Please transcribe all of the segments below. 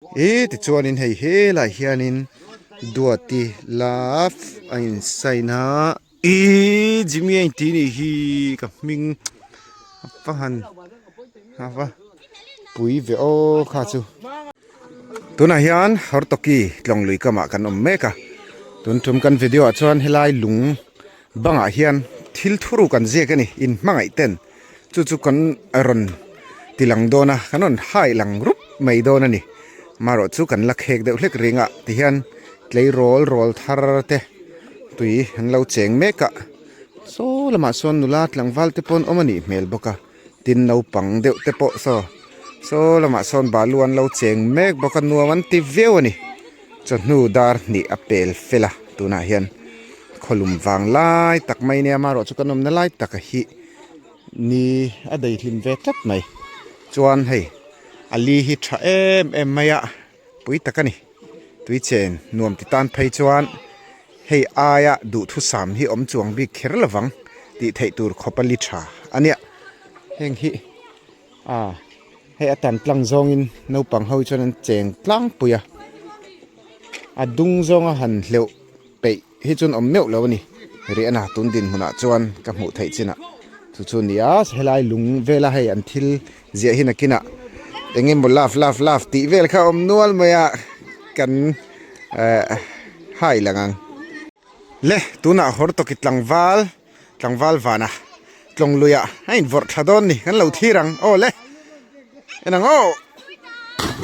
I tichuanin hei helai hianin Duati love a in sign a ihh Jimmy a intih nih hi ka hming a va han a va pui ve aw kha chu. Tunah hian Hortoki tlawng lui kamah kan awm mek a tun tum kan video ah chuan helai lung bangah hian thil thuruk an ziak a ni inhmangaih ten. Chu chu kan rawn ti lang dawn a, kan rawn hai lang rup mai dawn a ni. Marawh chu kan la khek deuh hlek ring a tihian tleirawl rawl thar te tui an lo cheng mek a. Saw lamah sawn nula tlangval te pawh an awm a nih hmel bawk a, tin naupang deuh te pawh saw saw lamah sawn balu an lo cheng mek bawk a nuam an ti viau a ni. Chawhnu dar hnih a pel fel a tunah hian khawlum vang lai tak mai nia marawh chu kan awmna lai tak a hi. Ni a daihlim ve tlat mai. Chuan hei a li hi tha em em mai a, pui tak a ni. Tui chen nuam ti tan phei chuan hei aia duhthusam hi awm chuang bik kher lovang tih theih tur khawp a li tha a nia. Heng hi a hei a tan tlang zawngin naupang ho chuan an cheng tlangpui a, a dung zawnga han hleuh peih. Hi chuan awm meuh lo a ni. Riahna tun dinhmunah chuan ka hmuh theih chinah chu chu a ni a, helai lung vela hei an thil ziah hi nakinah eng emaw love love love tih vel kha a awm nual mai a, kan eh hai lang ang. Le tunah Hortoki tlangval tlangval vana tlawng luiah a invawrh thla dawn ni kan lo thlir ang aw le en ang aw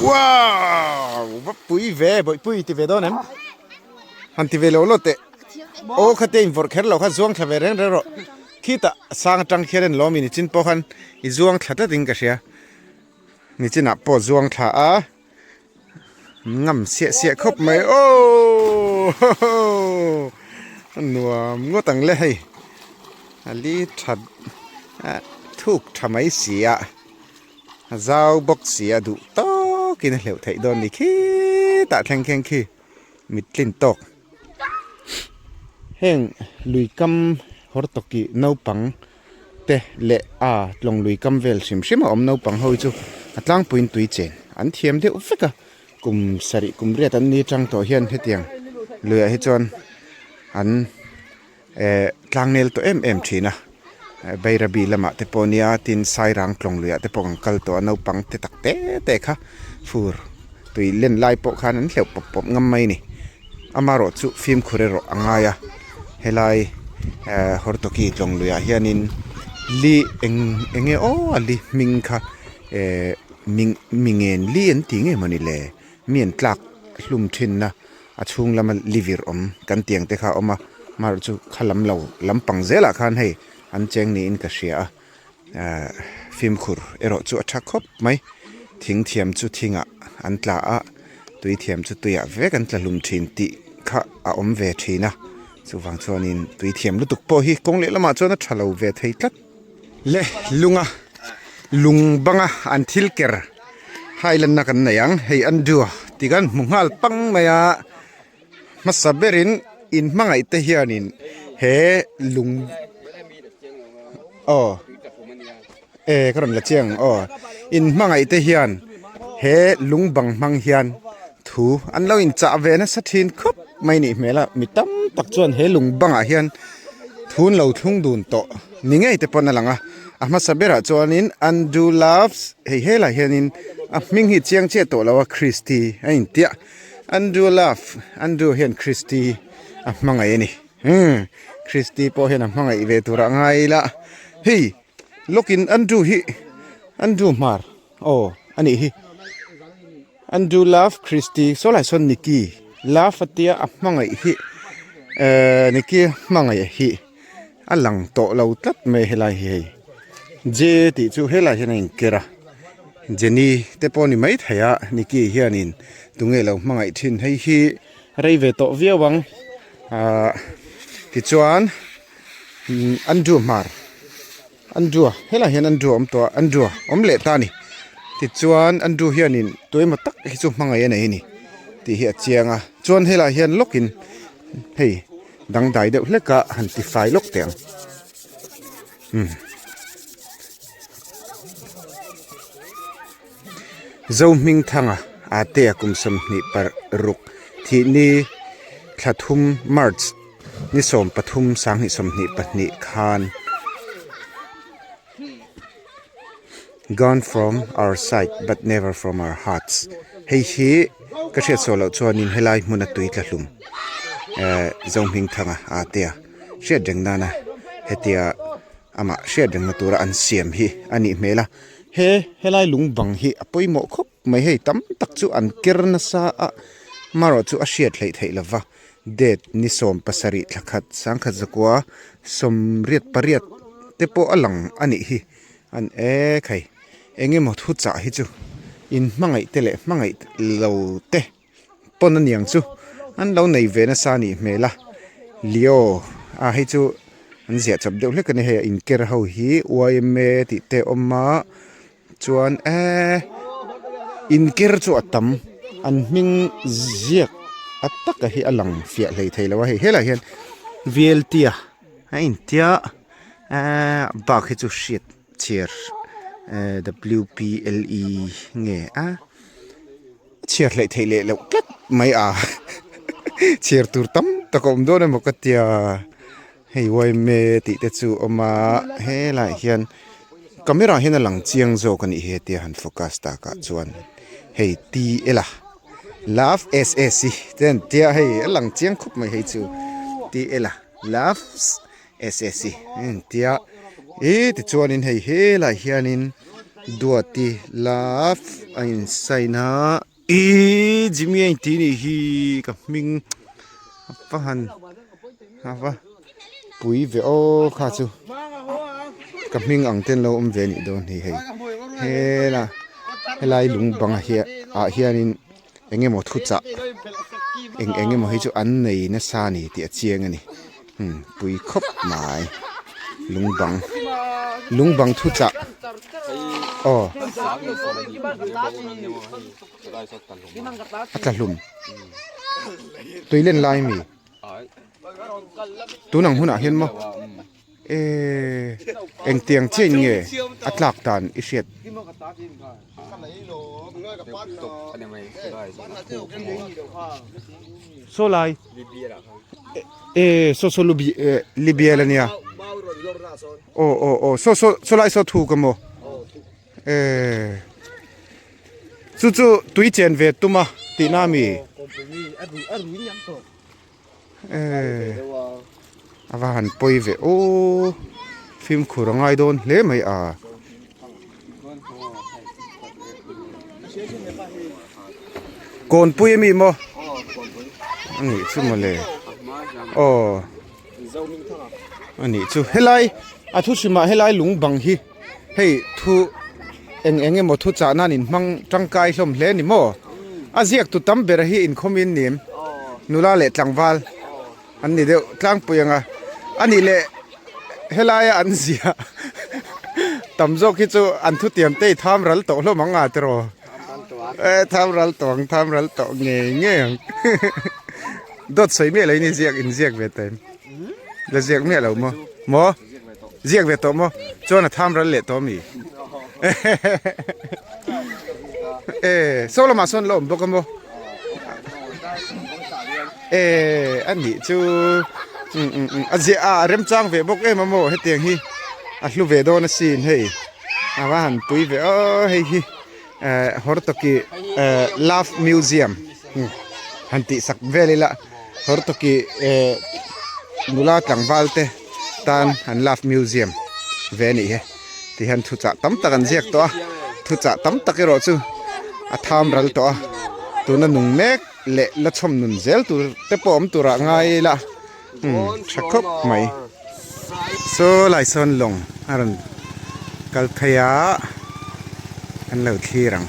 wow va pui ve bawihpui ti ve dawn em. Han ti ve lo lo teh. Aw khate in vawrh kher lo kha zuang thla ve reng reng rawh. Khitah sang atang khian en lawm i nichin pawh khan i zuang thla tlat in ka hria. Nichinah pawh zuang thla a ngam siah siah khawp mai aw a nuam ngawt ang le hei. A li tha thuk tha mai si a. A zau bawk si a duh tawkin a hleuh theih dawn ni khitah thleng thleng khi. Mit tlin tawk. Heng lui kam hawr tawkih naupang te leh a tlawng lui kam vel hrim hrim a awm naupang ho hi chu a tlangpuiin tui chen an thiam deuh vek a, kum sarih kum riat an ni tang tawh hian hetiang luiah hi chuan an eh tlangnel tawh em em thin a, Bairabi lamah te pawh nia tin Sairang tlawng luiah te pawh kan kal tawh a naupang te tak te te kha fur tui len lai pawh khan an hleuh pawp pawp ngam mai a ni amaherawh chu fimkhur erawh a ngai a helai eh Hortoki tlawng luiah hianin li eng eng nge aw a li hming kha eh ming mingen li an tih nge mawni le mi an tlak hlum thinna. A chhung lama livir awm kan tiang te kha a awm a amaherawh chu kha lam lo lampang zelah khan hei an cheng niin ka hria a ahh fimkhur erawh chu a tha khawp mai thing thiam chu thingah an tla a tui thiam chu tuiah vek an tla hlum thin tih kha a awm ve thin a chuvang chuanin tui thiam lutuk pawh hi kawng leh lamah chuan a tha lo ve thei tlat. Le lunga lung banga an thil ker highland na kan nei ang hei an dua tih kan hmu nghal pang mai a hmasa berin in hmangaih te hianin he lung aw e ka rawn la chiang ang aw in hmangaih te hian he lung bang hmang hian thu an lo inchah ve nasa thin khawp mai nih hmel a mi tam tak chuan he lung bangah hian thun lo thlung dun tawh ni ngei te pawn a lang a a hmasa berah chuanin undo loves hei helai hianin a hming hi chiang chiah tawh lo a christy a intiah undo love undo hian christy a hmangaih a ni umm christy pawh hian a hmangaih ve tur a ngai ila hei lawkin undo hi undo hmar aw a nih hi undo love christy saw lai sawn nikki love a tia a hmangaih hi ehh nikki hmangaih hi. A lang tawh lo tlat mai helai hi hei J tih chu helai hian a inker a Jenny te pawh a ni maithei a Nicky hianin tunge lo hmangaih thin hei hi rei ve tawh viau ang ahh tichuan Andrew hmar Andrew a helai hian Andrew a awm tawh a Andrew a awm leh ta a ni tichuan Andrew hianin tuemaw tak hi chu hmangaih a nei a ni tih hi a chiang a chuan helai hian lawkin hei. Dangdai deuh hlek a han ti fai lawk teh ang umm Zohmingthanga Atea kum 26 thih ni thla thum March ni 13 2022 khan Gone from our sight but never from our hearts hei hi ka hriat suah loh chuanin helai hmuna tui tla hlum eh Zohmingthanga Atea hriat reng nana hetia amah hriat rengna tura an siam hi a nih hmel a he helai lung bang hi a pawimawh khawp mai hei tam tak chu an ker nasa a marawh chu a hriat hleih theih lova date ni 17 thla khat sangkhat zakua 88 te pawh a lang a nih hi an e khai eng emaw thu chah hi chu in hmangaih te leh hmangaih lo te. Pawn aniang chu an lo nei ve nasa a nih hmel a Leo a hei chu an ziah chawp deuh hlek a ni hei a inker ho hi yma tih te a awm a chuan eee inker chu a tam an hming ziak a taka hi a lang fiah hlei thei lo a hei helaiah hian vlt a a intia eee bak hi chu hriat chhiar eee wple nge a. Chhiar hleih theih leh loh tlat mai a chhiar tur tam tak a awm dawn emaw ka tia hei yma tih te chu a awm a helaiah hian camera ah hian a lang chiang zawk a nih hi hetia han focus takah chuan hei t l a love s s i te an tia hei a lang chiang khawp mai hei chu t l a love s s i a intia ih tichuanin hei helaiah hianin duati love a in sign a ihh Jimmy a intih nih hi ka hming a va han a va pui ve aw kha chu ka hming ang ten lo awm ve anih dawn hi hei helai helai lung bangah hian ah hianin eng emaw thuchah eng eng emaw hi chu an nei nasa a ni tih a chiang a ni umm pui khawp mai lung bang lung bang thuchah aw a tla hlum tui len lai ami tun ang hunah hian maw. Eee engtiang chiah in nge a tlak dan i hriat? Saw lai ee saw saw lubi eh Libya la nia aw aw aw saw saw saw lai saw thu ka maw ee chu chu tui chen ve tum a tihna ami? Eee a va han pawi ve aw fimkhur a ngai dawn hle mai a. Kawnpui ami maw a nih chu mawle aw a nih chu helai a thu hrimah helai lung bang hi hei thu eng eng emaw thu chah nan inhmang tangkai hlawm hle a ni maw a ziak tu tam ber hi inkhawmin nim nula leh tlangval an ni deuh tlangpui ang a a nih leh helaia an ziah tam zawk hi chu an thutiam te i tham ral tawh hlawm ang a tiraw e tham ral tawh ang tham ral tawh ngei ngei ang dawt sawi miah lo in i ziak inziak ve ta em la ziak miah lo maw maw. Ziak ve tawh maw? Chuan a tham ral leh tawh ami? E, saw lamah sawn la awm bawk a maw? E, a nih chu um um um a ziah a a remchang ve bawk em a maw hetiang hi a hlu ve dawn asin hei a va han pui ve aw hei hi eh Hortoki eh love museum han tih sak vel ila Hortoki eh nula tlangval te. tan an love museum ve a nih hi ti hian thuchah tam tak an ziak tawh a thuchah tam tak erawh chu a tham ral tawh a tuna nung mek leh la chhawm nun zel tur te pawh awm turah ngai ila umm tha khawp mai saw lai sawn lawng a rawn kal phei a an lo thlir ang.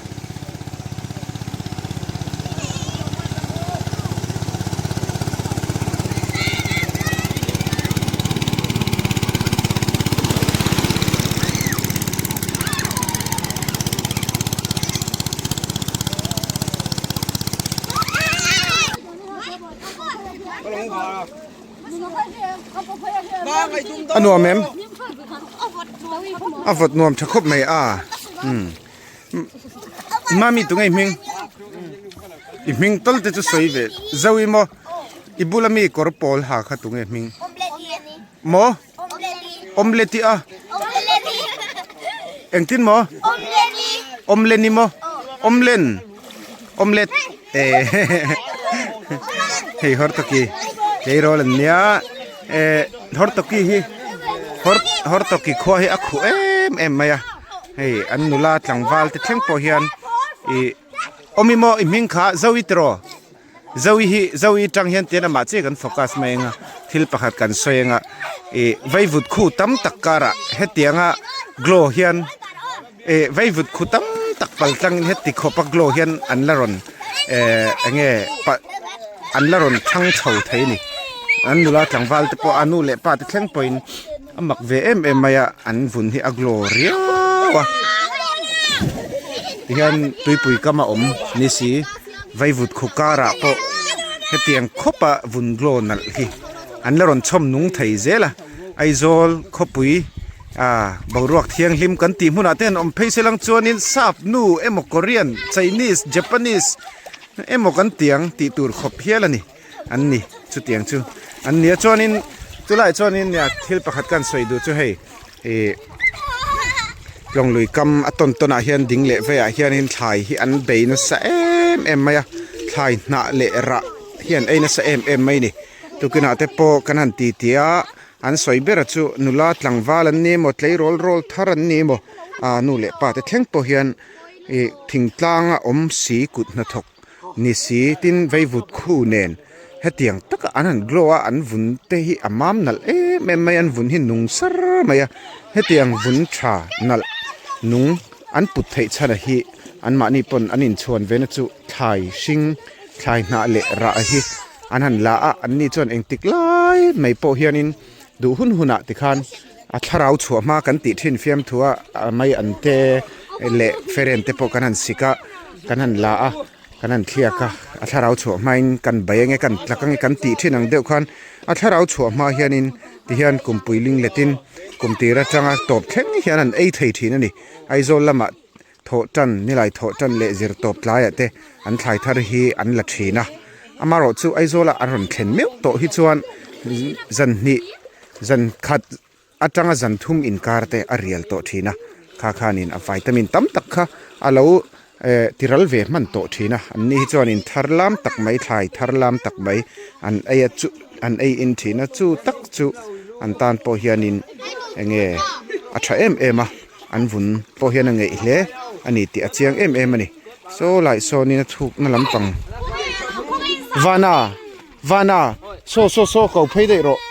A nuam em? A vawt nuam tha khawp mai a. Mami tu ngei hming? I hming tal te chu sawi ve Zoe maw i bula mi kawr pawl ha kha tunge hming maw Omelette a engtin maw Omelette maw Omlen Omelette eh hei hortoki tleirawl an nia eh hortoki hi hor hortoki khua hi a khuh em em mai a hei an nula tlangval te thleng pawh hian ih awmi maw i hming kha Zoe tiraw. Zoe hi Zoe atang hian tian amah chiah kan focus mai anga thil pakhat kan sawi anga ih vaivut khu tam tak karah hetianga glow hian ih vaivut khu tam tak pal tlangin heti khawpa glow hian an la rawn eh eng nge pah an la rawn thlang chho thei a ni an nula tlangval te pawh a nu leh pa te thleng pawhin a mak ve em em mai a an vun hi a glow riau a tihian tuipui kam a awm ni si. Vaivut khu karah pawh hetiang khawpa vun glow nalh hi an la rawn chhawm nung thei zel a, Aizawl khawpui ah boruak thianghlim kan tih hmunah te an awm phei se lang chuanin sap nu emaw Korean, Chinese, Japanese emaw kan tiang tih tur khawp hial a ni an ni chutiang chu an nia chuanin chulaiah chuanin nia thil pakhat ka han sawi duh chu hei ih Tlawng lui kam a tawn tawn ah hian ding leh veiah hianin thlai hi an bei nasa em em mai a thlai hnah leh rah hi an ei nasa em em mai a ni tukinah te pawh kan han ti ti a an sawi ber a chu nula tlangval an ni emaw tleirawl rawl thar an ni emaw ah nu leh pa te thleng pawh hian ih thingtlang a awm si kut hnathawk Ni si, tin veivut khu nen hetiang taka an han glow a, an vun te hi a mam nalh em em mai a, an vun hi nung sar mai a, hetiang vun tha nalh nung an put theih chhan a hi anmahni pawn an inchhuan ve na chu thlai hring thlai hnah leh rah hi an han la a, anni chuan engtik lai mai pawh hianin duh hun hunah tikhan a thlarau chhuah hma kan tih thin fiamthua mai an te leh feren te pawh kan han sik a kan han la a kan han thliak a a thlarau chhuah hmain kan bai ange kan tlak ange kan tih thin ang deuh khan a thlarau chhuah hma hianin tihian kumpui ling letin kum tir atanga tawp thleng hian an ei thei thin a ni Aizawl lamah thawh tan nilai thawh tan leh zir tawp tlaiah te an thlai thar hi an la thin a amaherawh chu Aizawla an rawn thlen meuh tawh hi chuan zan hnih zan khat atanga zan thum inkar te a rial tawh thin a kha khanin a vitamin tam tak kha a lo eh ti ral ve hman tawh thin a an ni hi chuanin thar lam tak mai thlai thar lam tak mai an ei a chu an ei in thin a chu tak chu an tan pawh hianin eng nge a tha em em a. An vun pawh hian a ngeih hle a ni tih a chiang em em a ni. Saw lai sawnin a chhukna lampang Vana! Vana! Saw saw saw ko phei daih rawh.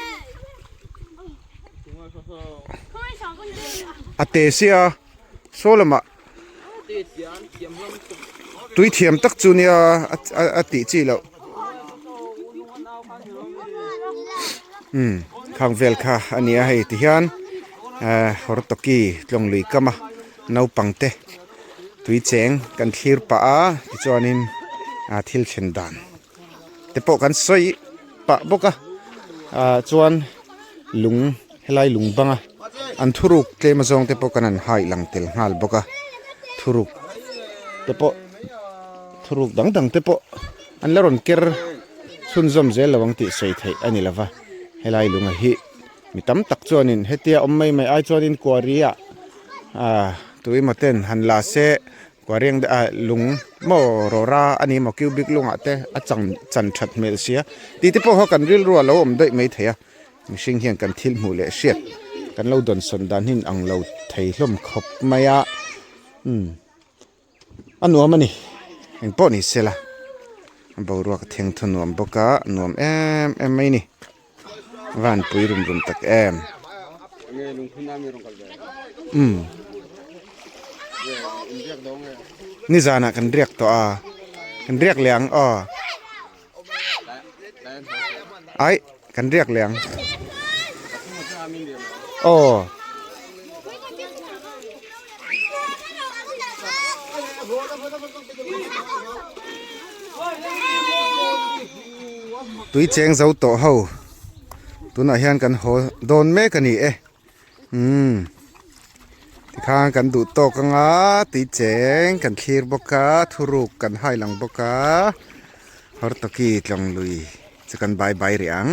A te sia saw lamah tui thiam tak chu nia a tih chi loh. Umm khang vel kha a ni a hei tihian ehh hortoki tlawng lui kam a naupang te tui cheng kan thlir pah a tichuanin ah thil thlen dan te pawh kan sawi pah bawk a ah chuan lung helai lung bang a an thuruk tlem azawng te pawh kan han hai lang tel nghal bawk a thuruk te pawh thuruk dang dang te pawh. An la rawn ker chhunzawm zel lo ang tih sawi theih a ni lo va, helai lunga hi mi tam tak chuanin hetia awm mai mai ai chuanin quarry ah ah tuimaw ten han la se quarry ang ah lung maw rawra a ni maw cubic lungah te a chang chan that hmel sia tih te pawh kha kan rilru a lo awm daih mai thei a, mihring hian kan thil hmuh leh hriat kan lo dawnsawn dan hi in ang lo thei hlawm khawp mai a umm. A nuam a ni eng pawh ni se la boruak a theng thaw nuam bawk a a nuam em em mai a ni van pui rum rum tak em umm nizanah kan riak tawh a kan riak leh ang aw aih kan riak leh ang aw. Tui cheng zo tawh ho tunah hian kan haw dawn mek a ni e umm tikhan kan duh tawk anga tui cheng kan thlir bawk a thuruk kan hai lang bawk a. Hortoki tlawng lui chu kan bye bye rih ang.